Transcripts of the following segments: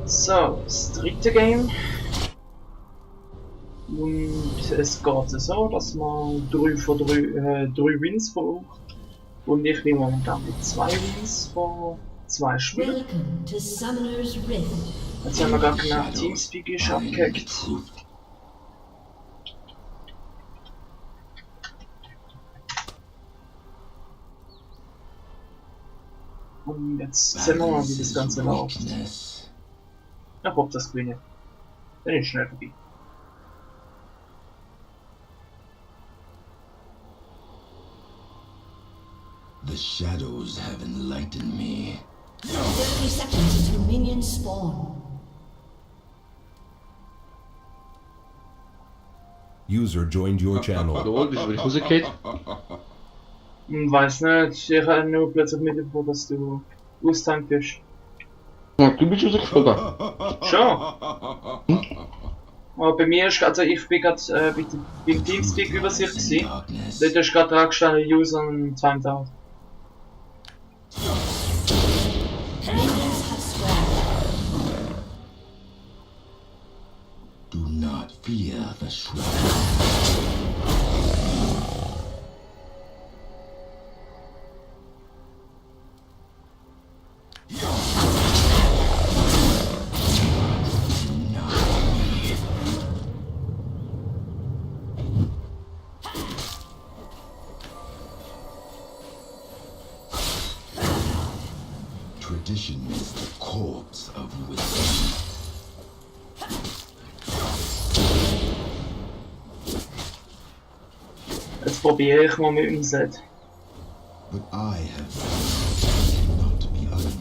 So, das dritte Game. Und es geht so, dass man 3 von 3 Wins braucht. Und ich bin momentan mit 2 Wins von 2 Spielen. Jetzt haben wir gerade genau Teamspeak ist abgehackt. Und jetzt sehen wir mal, wie das Ganze läuft. Ich hoffe, das gewinne. Dann ist schnell vorbei. The shadows have enlightened me. 30 seconds until minions spawn. User joined your channel. Lol, wieso bin ich rausgekehrt? Weiß nicht, ich habe nur plötzlich mitbekommen, dass du austankt bist. Ja, du bist rausgeflogen. Schon? Aber bei mir ist, also ich bin gerade beim Teamspeak Übersicht gewesen. Dort ist gerade dran gestanden, User und Timed Out. Minions have spawned. Do not fear the shroud. Tradition is the corpse of wisdom. Jetzt probiere ich mal mit dem Set. But I have cannot be undone.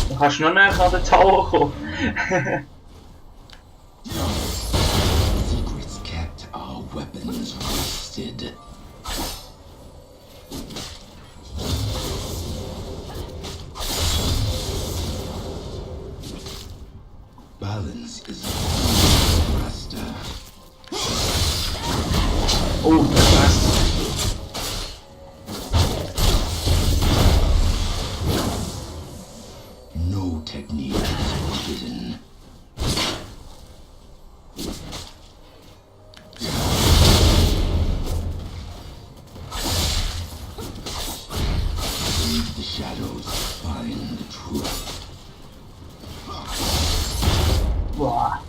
Du kannst noch näher an den Tower kommen. Secrets kept are weapons rusted. Balance is master. Oh, das heißt. No technique is forbidden. Leave the shadows, find the truth. Boah.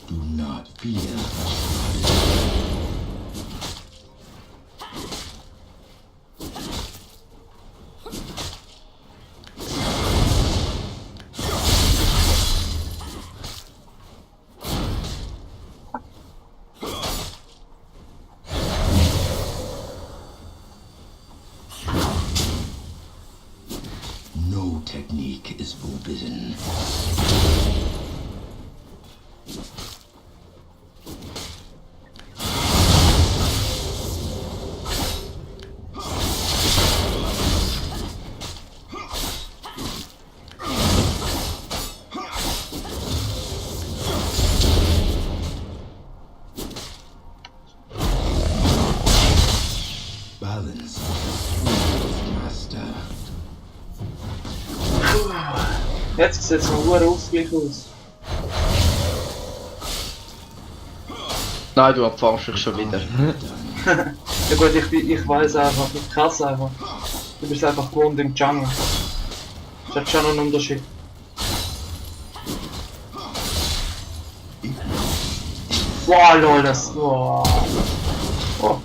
Do not fear the shrouded. No technique is forbidden. Balance is master. Jetzt sieht es noch gut Ausgleich aus. Nein, du empfängst dich schon wieder. Ja gut, ich weiß einfach, ich kann es einfach. Du bist einfach gewohnt im Jungle. Das hat schon einen Unterschied. Wow, lol, das. Wow. Oh.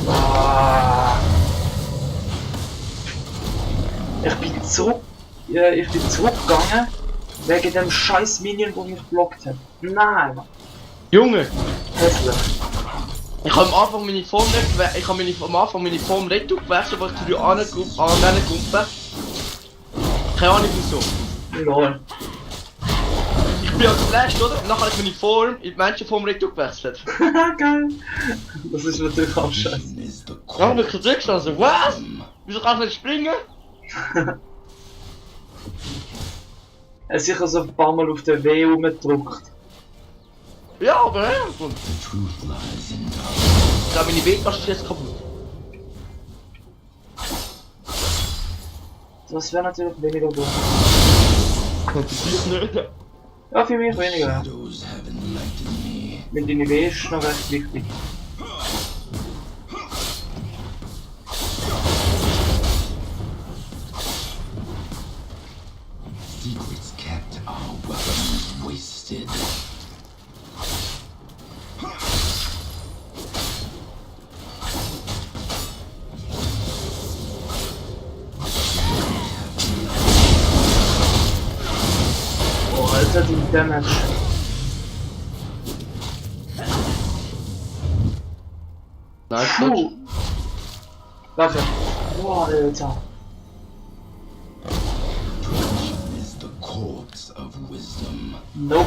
Ah. Ich bin zurückgegangen wegen dem scheiß Minion, der mich blockt hat. Nein, Mann. Junge! Hässlich. Ich habe am Anfang meine Form nicht gewechselt. Ich habe am Anfang meine Form Retour gewechselt, weil ich zu der anderen Gruppe. Keine Ahnung wieso. Lol. Ich bin ja geflasht, oder? Und nachher habe ich meine Form in die Menschenform retour gewechselt. Geil. Das ist natürlich auch scheiße. Tradition is the Ja, hab ich corpse gedrückt, also, of was? wisdom. Wieso kannst du nicht springen? Er hat sicher so ein paar Mal auf den W rumgedrückt. Ja, aber ja, gut. The truth lies in darkness. Ich glaube, meine B-Taste ist jetzt kaputt. Das wäre natürlich weniger gut. Und das ist nicht. Ja, für mich weniger. Ja. Shadows have enlightened me. Weil deine W ist noch recht wichtig. Secrets kept, our weapons wasted. Oh, Alter, die Damage. Nice, Puh. gut. Warte. Boah, Alter. Tradition is the corpse of wisdom. Nope.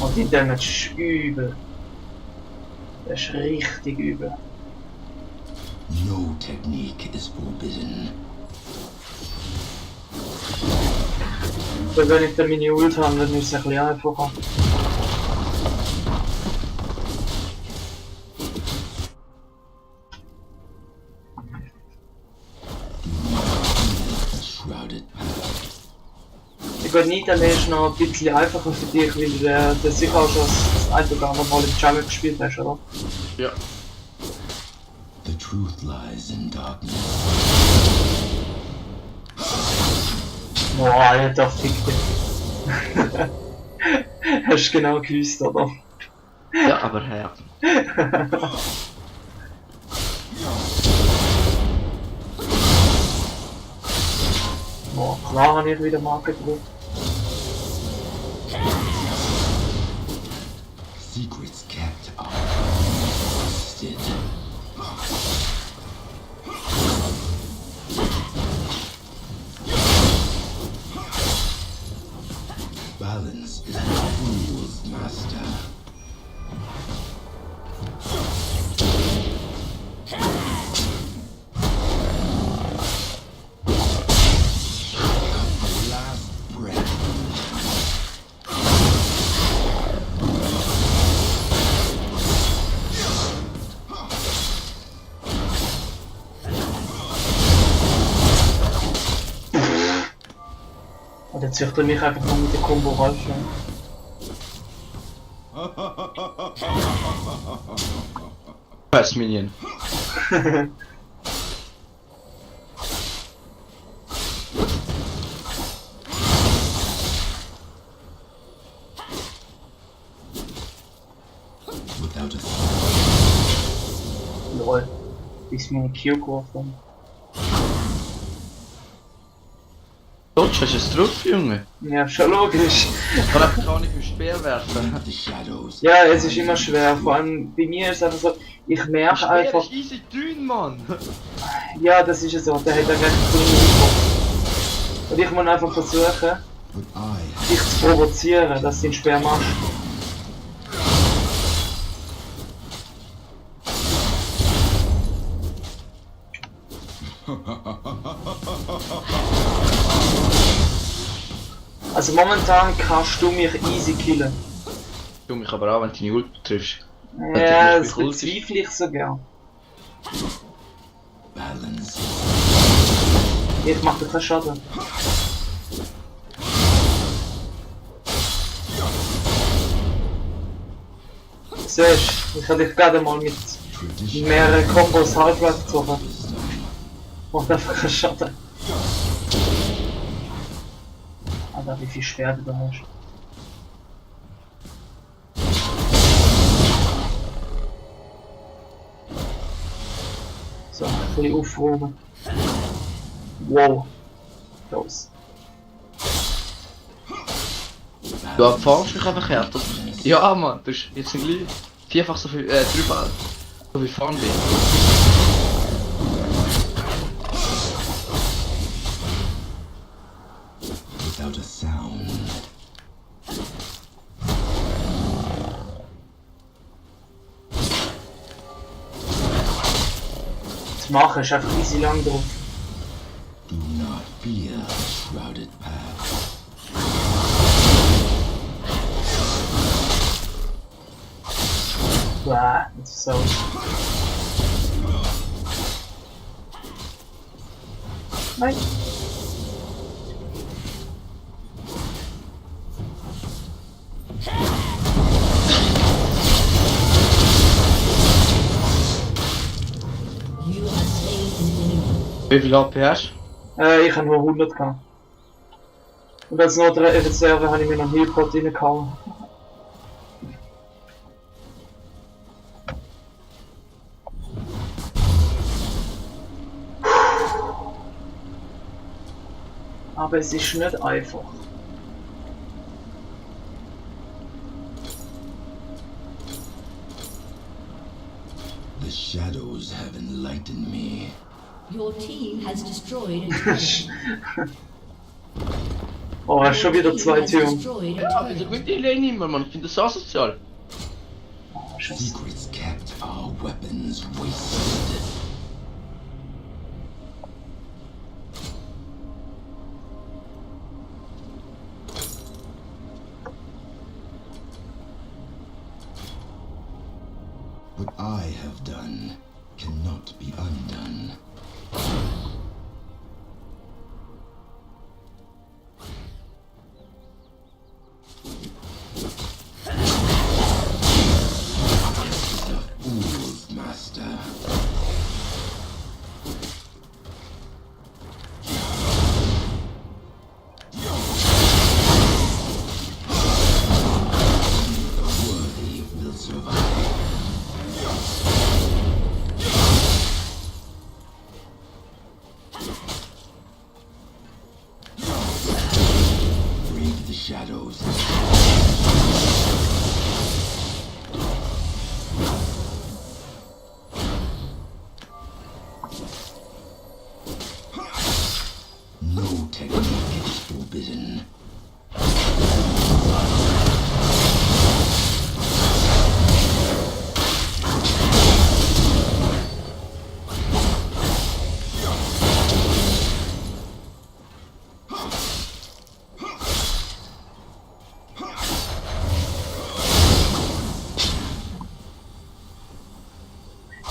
Oh, die Damage ist übel. Das ist richtig übel. No technique is forbidden. Weil wenn ich dann meine Ult habe, dann ist es ein bisschen einfacher. Shrouded path. Ich glaube, Niederlage ist noch ein bisschen einfacher für dich, weil du sicher auch schon das ein oder andere Mal im Jungle gespielt hast, oder? Ja. The truth lies in darkness. Boah, Alter, fick dich. Hast du genau gewusst, oder? Ja, aber ja. Boah, klar habe ich wieder Marke gedrückt. Secrets kept, our weapons wasted. Balance is the fool's master. Last breath. Und jetzt züchtet er mich einfach mal mit der Combo raus. Was, Minion? Without a Lol. Bis meine Q geworfen. Dodge, hast du es drauf, Junge? Ja, schon logisch. Oder kann ich im Speer werfen? the shadows. Ja, es ist immer schwer. Vor allem bei mir ist es einfach so, ich merke Speer einfach. ist easy dünn, Mann! Ja, das ist es so. Der hat einen recht kleinen Kopf. Und ich muss einfach versuchen, But I dich zu provozieren, dass du ihn schwer machst. Also momentan kannst du mich easy killen. Du mich aber auch, wenn du deine Ult triffst. Ja, du das mich bezweifle ich so gern. balance. Ich mach dir keinen Schaden. Siehst du, ich habe dich gerade mal mit Tradition mehreren Kombos Halbweg gezogen. wisdom. Macht einfach keinen Schaden. Alter, wie viel Schwert du da hast. So, ein bisschen aufräumen. Wow. Los. Du erfahrst mich einfach her. Ja, Mann, du hast jetzt sind gleich vierfach so viel, dreifach so viel Farm bin. machen, ist einfach easy lang drauf. Do not fear the shrouded path. Bäh, das ist so. Nein. You have slain an enemy. Wie viel AP hast Ich habe nur 100 gehabt. Und als Notreserve habe ich mir noch einen Healpot reingehauen. Aber es ist nicht einfach. The shadows have enlightened me. Your team has destroyed a turret. Oh, er ist schon wieder Your zwei team has Türen. destroyed a Ja, wieso turret. gewinnt die Lane nicht mehr, Mann? Ich finde das asozial. Oh, Scheiße. Secrets kept, our weapons wasted. What I have done cannot be undone. The fool's master. The worthy will survive. Brave the shadows. No technique is forbidden.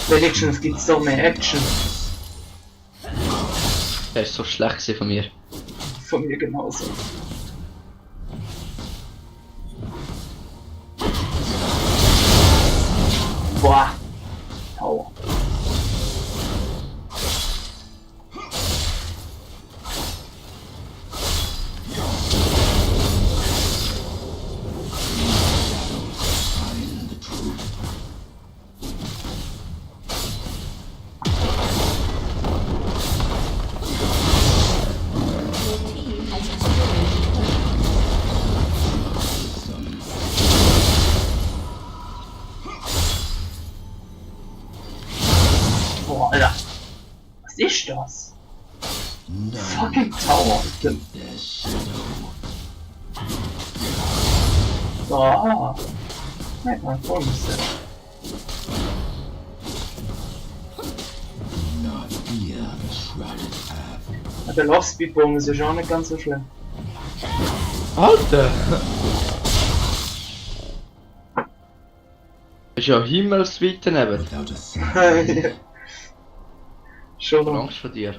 Wenigstens gibt es da mehr Action. Das ist so schlecht gewesen von mir. Von mir genauso. Boah. Aua. Find the truth. Your team has destroyed a turret. Some Boah, Alter. Was ist das? none Fucking Tower. their shadow. Ah. Nein, mein Freund. Do not fear the shrouded path. Der Love-Speed-Bonus ist auch nicht ganz so schlimm. Alter! Ist ja himmelsweit daneben. Without a sound. Schon noch. Angst vor dir.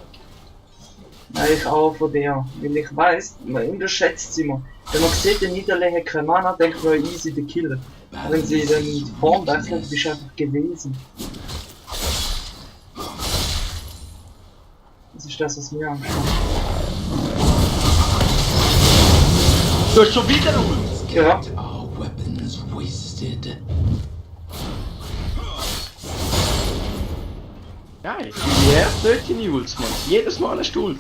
Nein, ich auch von dir. Weil ich weiss, man unterschätzt sie immer. Wenn man sieht, der Niederlege hat keine Mana, denkt man easy den Killer. Aber wenn sie dann die Form wechseln, bist du einfach gewesen. Das ist das, was mir anschaut. Du hast schon wieder Ult! Ja. Our weapons wasted. Geil! Die erste dort in Ults, Mann. Jedes Mal eine Ult.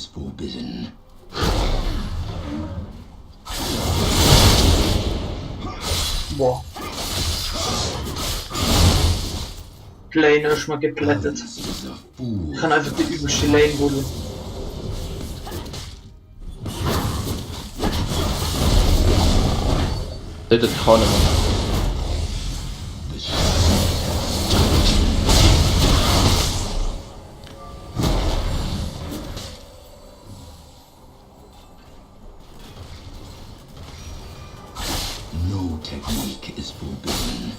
is forbidden. Boah. Die Lane ist mal geplättet. Balance is a fool. Ich kann einfach die übelste Lane bullen. Das kann ich nicht. The shadow. No technique is forbidden.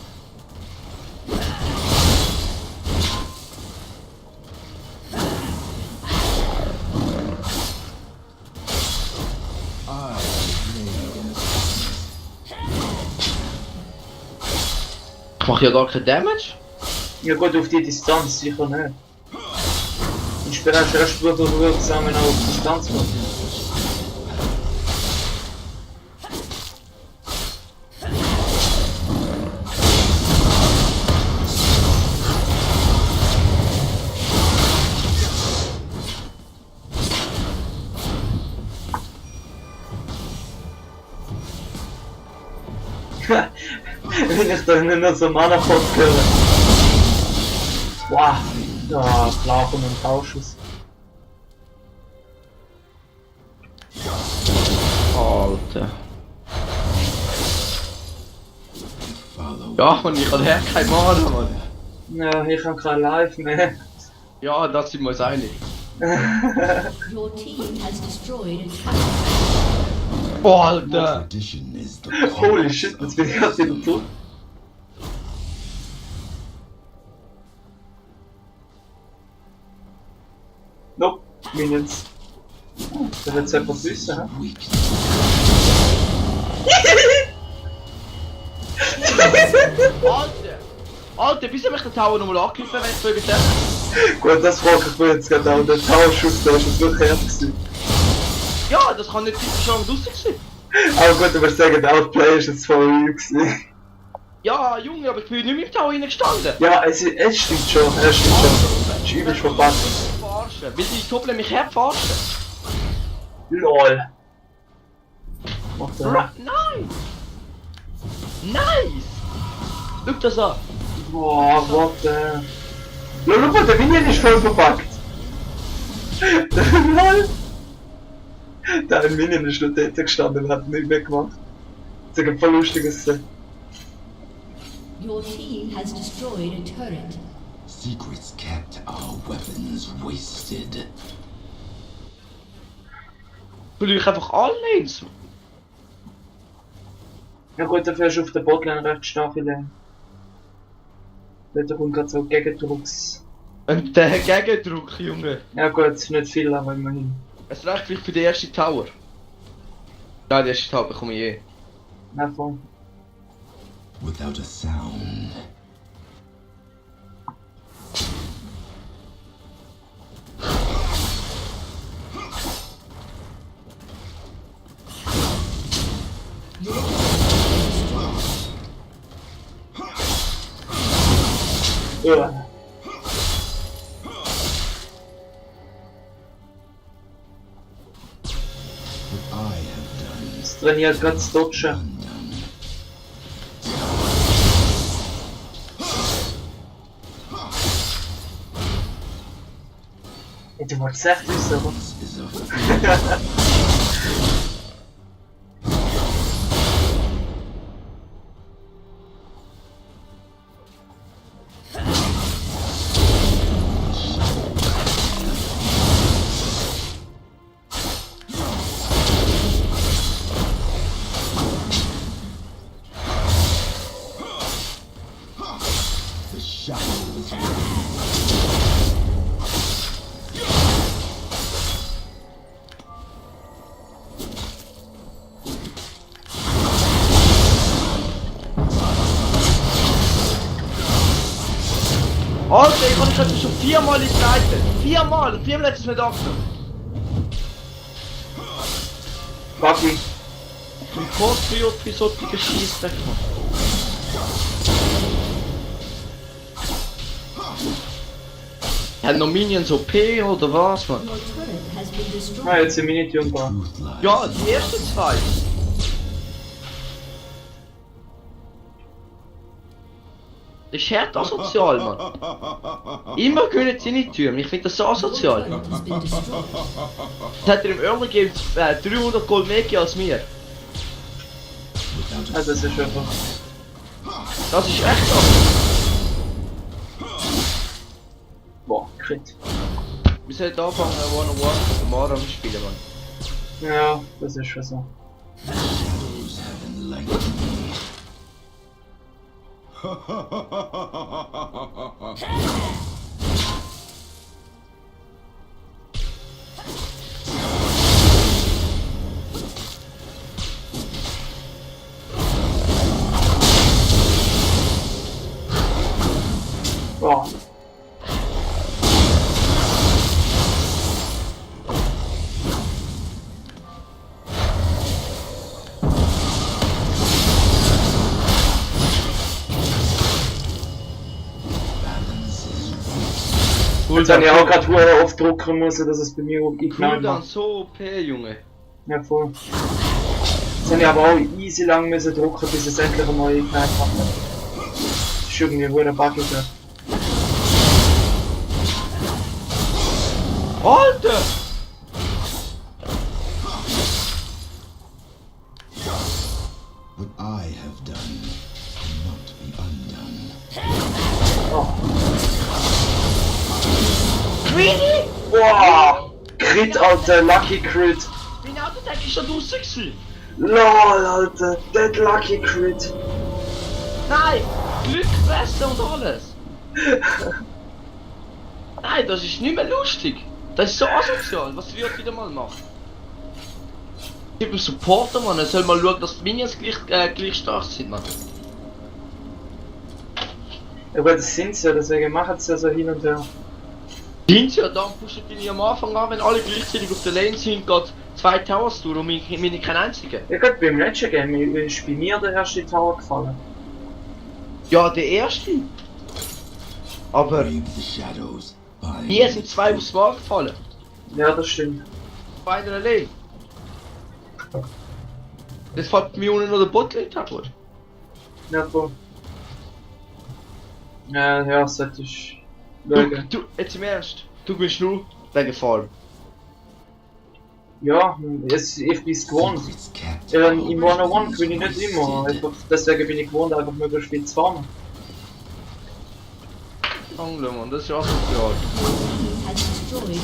Ich mache ja gar keinen Damage. Ja gut, auf die Distanz sicher nicht. Inspiration ist erst wieder wirksam, wenn er auf Distanz kommt. Wenn ich da nur so Mana-Pot höre. Wow, da Flauchen und Tauschus. Alter. Follow. Ja, Mann, ich habe kein Mana, Mann. Ja, ich habe kein Live mehr. Ja, das sind wir uns einig. Your team has destroyed a tower. Oh, Alter. Tradition is the Holy cause shit, of jetzt bin ich gerade wieder tot. Nope, Minions. Da wird es etwas wissen, hä? weakness. Alter! Alter, wieso mich der Tower nochmal angegriffen, wenn ich so übersetzt? Gut, das frage ich mir jetzt gerade auch. Der Tauschschuss, der ist jetzt wirklich hart gewesen. Ja, das kann nicht schon draussen sein. Aber gut, aber sagen, der Outplay ist jetzt voll real gewesen. Ja, Junge, aber ich bin nicht mehr im Tower reingestanden. Ja, es stimmt schon, es stimmt schon. Es ist übelst verpasst. Verarschen. Weil die Tople mich herverarschen. LOL. Macht er. Nein! Nice! Schau das an. Boah, what the... Schau mal, der Minion ist voll verpackt. LOL. Der Minion ist noch dort gestanden und hat nichts mehr gemacht. Das ist ein voll lustiges Set. Your team has destroyed a turret. Secrets kept, our weapons wasted. Will ich einfach alle eins? Ja gut, dafür ist auf der Botlane recht starke Lane. Dort kommt gerade so Gegendrucks... Und der Gegendruck, Junge. Ja gut, nicht viel, aber immerhin. Es reicht vielleicht für den ersten Tower. Nein, den ersten Tower bekomme ich eh. Ja, voll. Without a sound. Ja. What I have done Das trainiert gerade das Dodgen. undone. Ja, du wolltest echt wissen, oder? This is a fool. The shadow is within. Alter, ich habe gerade schon viermal in die Seite. Viermal! Und viermal hat es mir da genommen. Bucky. Im Postperiod für solche Scheißdreck, Mann. Hat noch Minions OP oder was, Mann? Your turret has been destroyed. Ah, jetzt sind Miniaturen da. Truth lies. Ja, die ersten zwei. Das ist hart asozial, Mann. Immer gönnen sie nicht Türen. Ich finde das so asozial. Turret has been destroyed. Das hat er im Early Game 300 Gold mehr gegeben als mir. Also das ist einfach... Das ist echt so. Boah, Crit. Wir sollten anfangen, One-on-One mit dem Aram spielen, Mann. Ja, das ist schon so. Shadows have enlightened me. Boah. Jetzt habe ich auch gerade Huren oft drucken müssen, dass es bei mir ignoriert Cooldown macht. so OP, Junge. Ja, voll. Jetzt habe ich aber auch easy lang müssen drucken, bis es endlich einmal ignoriert macht. Das ist irgendwie wohl ein Bug. Alter! What I have done cannot be undone. Really? Boah! Crit, Alter, Lucky Crit! Mein Autotag ist schon draussen gewesen. LOL, Alter, Dead Lucky Crit! Nein! Glückfressen und alles! Nein, das ist nicht mehr lustig! Das ist so asozial, was wird wieder mal machen? Ich bin Supporter, Mann, er soll mal schauen, dass die Minions gleich stark sind, Mann. Ja gut, das sind sie ja, deswegen machen sie ja so hin und her. Sind sie ja, dann pushen die nicht am Anfang an, wenn alle gleichzeitig auf der Lane sind, geht 2 Towers durch und meine kein einziger. Ja gut, beim letzten Game ist bei mir der erste Tower gefallen. Ja, der erste. Aber Brave the shadows. By hier sind 2 aufs Mal gefallen. Ja, das stimmt. Beide allein. Das fällt mir unten noch der Botlane Tower. Ja, voll. Ja, sollte ich Du, schauen. jetzt im Ernst, du bist nur wegen Farm. Ja, ich bin's gewohnt. secrets kept. Im One-on-One bin ich nicht immer. Einfach, deswegen bin ich gewohnt, einfach möglichst viel zu farmen. Angeln, Mann, das ist asozial. Has destroyed.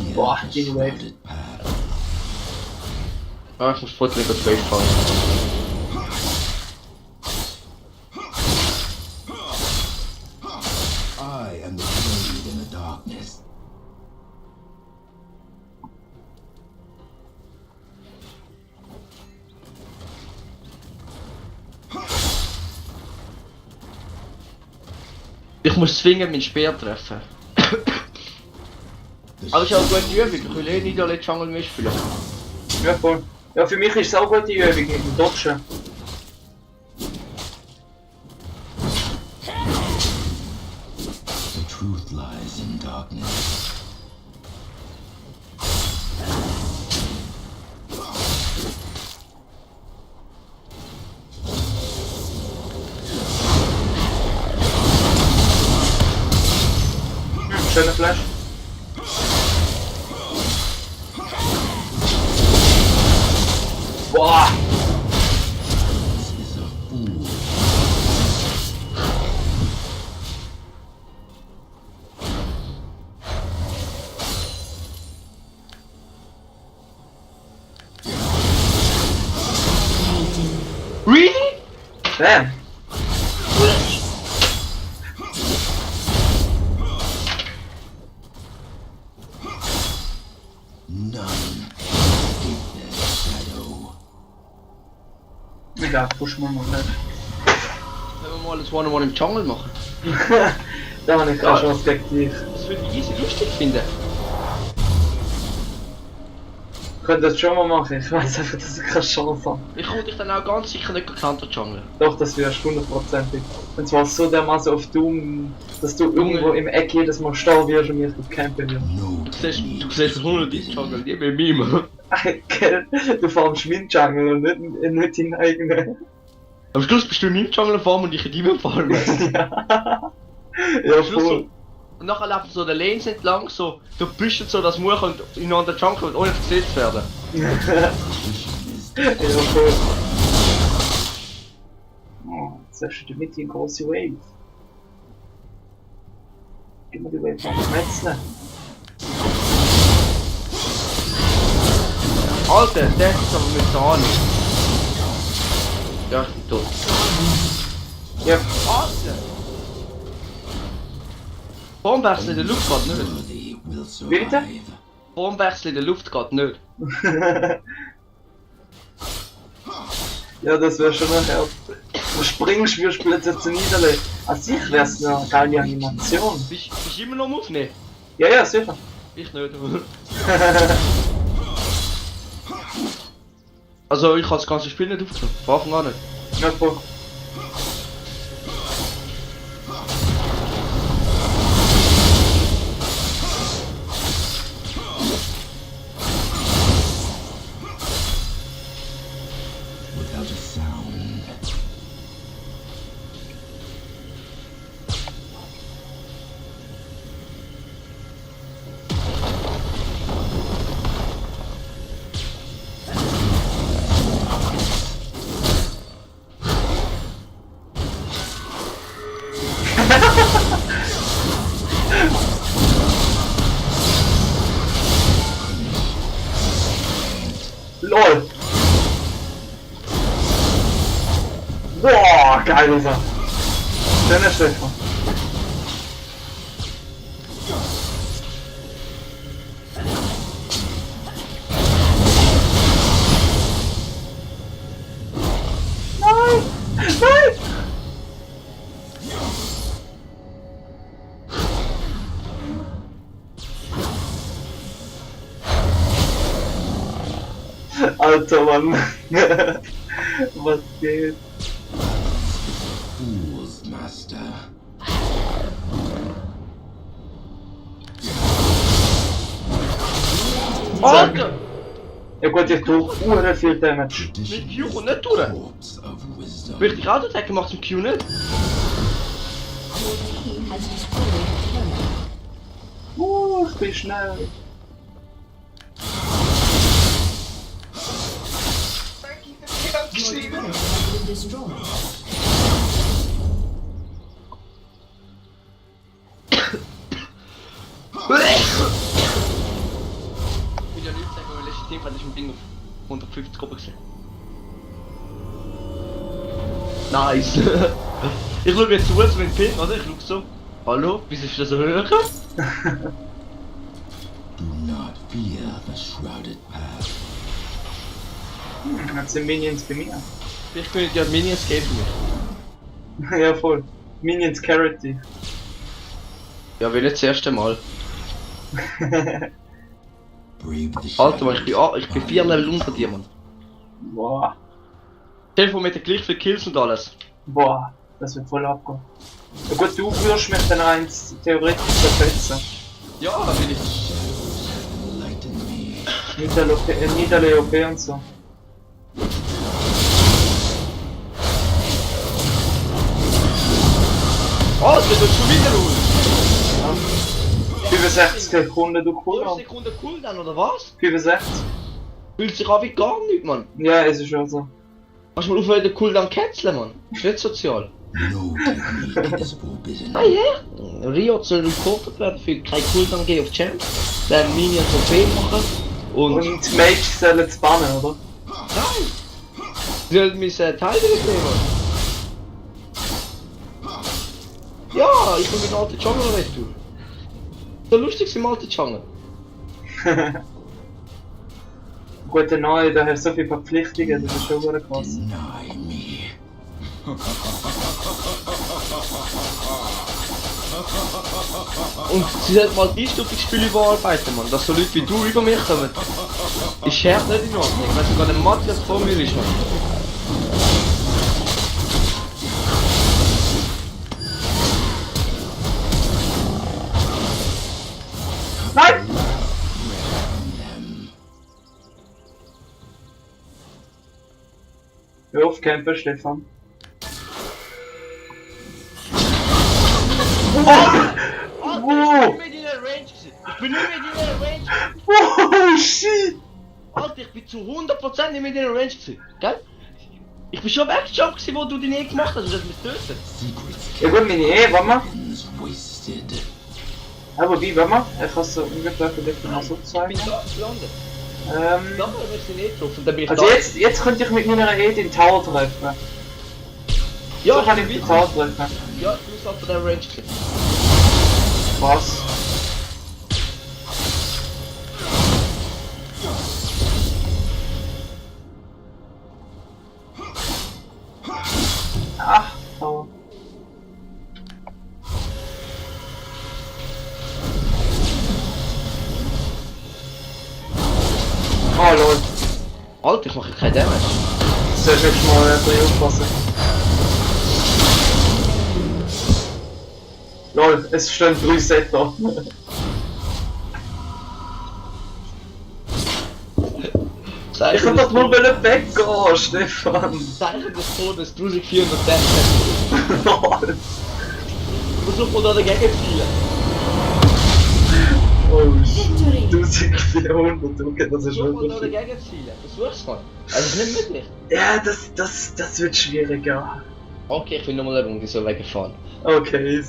Fear Boah, the die Wave. shrouded path. Ah, ich muss Botlane das Wave fahren. I am the blade in the darkness. Ich muss zwingend meinen Speer treffen. The Aber ist auch eine gute Übung, ich will eh nicht alle Jungle mehr spielen. Ja, voll. Ja, für mich ist es auch gute Übung mit dem Dodgen. The truth lies in darkness. Schöner Flash. Boah! This is a fool. Really? Damn! None escape their shadow. Egal, pushen wir mal nicht. Wenn wir mal das One-on-One im Jungle machen. Da habe ich auch schon Perspektiv. Das würde ich easy lustig finden. könnte das schon mal machen, ich weiß einfach, dass ich keine Chance habe. Ich komme dich dann auch ganz sicher nicht counter jungle. Doch, das wirst du 100%ig. Und zwar so dermaßen auf Doom, dass du irgendwo im Eck jedes Mal stehen wirst und mich campen wirst. No Du siehst 100 in Jungle, die bei mir. Gell? Du farmst meinen Jungle und nicht deinen eigenen. Am Schluss bist du in meinem Jungle Farm und ich in deinem Farm. Ja. Ja, voll. Und nachher laufen so der Lanes entlang, so, du büschst so das Much und in der Jungle ohne gesetzt werden. Ja, voll. Oh, jetzt hast du mit die große Wave. Gib mir die Wave von Metzler. Alter, der ist aber mit der Hand. Ja, ich bin tot. Ja. Alter! Formwechsel in der Luft geht nicht. worthy will Wie bitte? survive. Formwechsel in der Luft geht nicht. Ja, das wäre schon nachher. Du springst, wirst plötzlich zu Niederlegen. An sich wär's eine geile Animation. Bist du immer noch am Aufnehmen? Ja, ja, sicher. Ich nicht. Also ich habe das ganze Spiel nicht aufgenommen. Von Anfang an nicht. Ja, voll. Without a sound. LOL! Boah, geil ist er! Schöner Stefan. Nein! Nein! Alter Mann! Was geht? Fools, master. Alter! Ja gut, ich tue viel Damage. Mit Q kommt nicht durch. Corpse of wisdom. Will ich die Auto-Attack macht zum Q nicht? Your team has destroyed a turret. Ich bin schnell. Your turret has been destroyed. Ich will ja nicht sagen, weil letztes Team hat ich im Ding auf 150 Gruppen gesehen. Nice! Ich schaue jetzt zu, wenn Ping, oder? Ich schaue so. Hallo, wieso ist das so hoch? Do not fear the shrouded path. Jetzt sind Minions bei mir. Ich könnte ja Minions geben für mich. Ja voll. Minions carrot dich. Ja, will nicht das erste Mal. Brave the Alter, Mann, shadows. ich bin 4 Level unter dir, Mann. Boah. Telefon mit der gleich viel Kills und alles. Boah. Das wird voll abgehen. Ja gut, du wirst mich dann eins theoretisch zerfetzen. Ja, da bin ich. Enlighten me. Niederle OP und so. Alter, du bist schon wieder raus. 65 Sekunden du 5 Cooldown. Sekunden Cooldown oder was? 65? Fühlt sich an wie gar nichts, Mann. Ja, es ist schon so. Kannst du mal aufhören, den Cooldown canceln, Mann? Ist nicht sozial. No technique is forbidden. Ah ja? Riot soll reported werden für kein Cooldown gehen auf Champ. Dann Minions OP machen. Und... Und Mage sollen es bannen, oder? Nein! Sie sollen mein Teil nehmen. Ja, ich bin mit dem alten Jungle retour. So lustig im alten Jungle. Gute Neue, da hast du so viele Verpflichtungen, das ist schon wieder krass. Deny me. Und sie sollten mal die Spiele überarbeiten, Mann. Dass so Leute wie du über mich kommen. Ist echt nicht in Ordnung. Wenn sogar der Matthias vor mir ist, Mann. Nein! Hör auf campen, Stefan. Alter, ich bin nicht mehr in der Range gewesen. Ich bin nicht mehr in der Range gewesen. Oh shit! Alter, ich bin zu 100% nicht mehr in der Range gewesen. Gell? Ich bin schon weggejumpt gewesen, wo du deine E gemacht hast und das mich töten. Ja gut, meine E, warte mal. Wasted. Ja, wobei, warte mal. Ich kann es so ungefähr vielleicht mal so Ich zeigen. bin da gelandet. Da haben wir sie nicht drauf und dann bin ich Also da. jetzt könnte ich mit meiner E den Tower treffen. Ja, So kann ich bin den weit. Tower treffen. Ja, du bist halt von der Range gewesen. Was? Ach, Tower. Oh lol, Alter, ich mache keinen Damage. sollst du jetzt mal ein bisschen aufpassen. Lol, es stehen 3 Setter. Ich kann doch nur weggehen, Stefan. Zeichen des Todes, 1400 Damage. Lol. Versuch mal da dagegen zu zielen. Oh shit. Victory! 1400, okay, das ist Versuch mal da wirklich viel. dagegen zu zielen. Versuch's mal. Also, das ist nicht möglich. Ja, das wird schwieriger. Okay, ich will nochmal eine Runde so weggefahren. Okay, easy.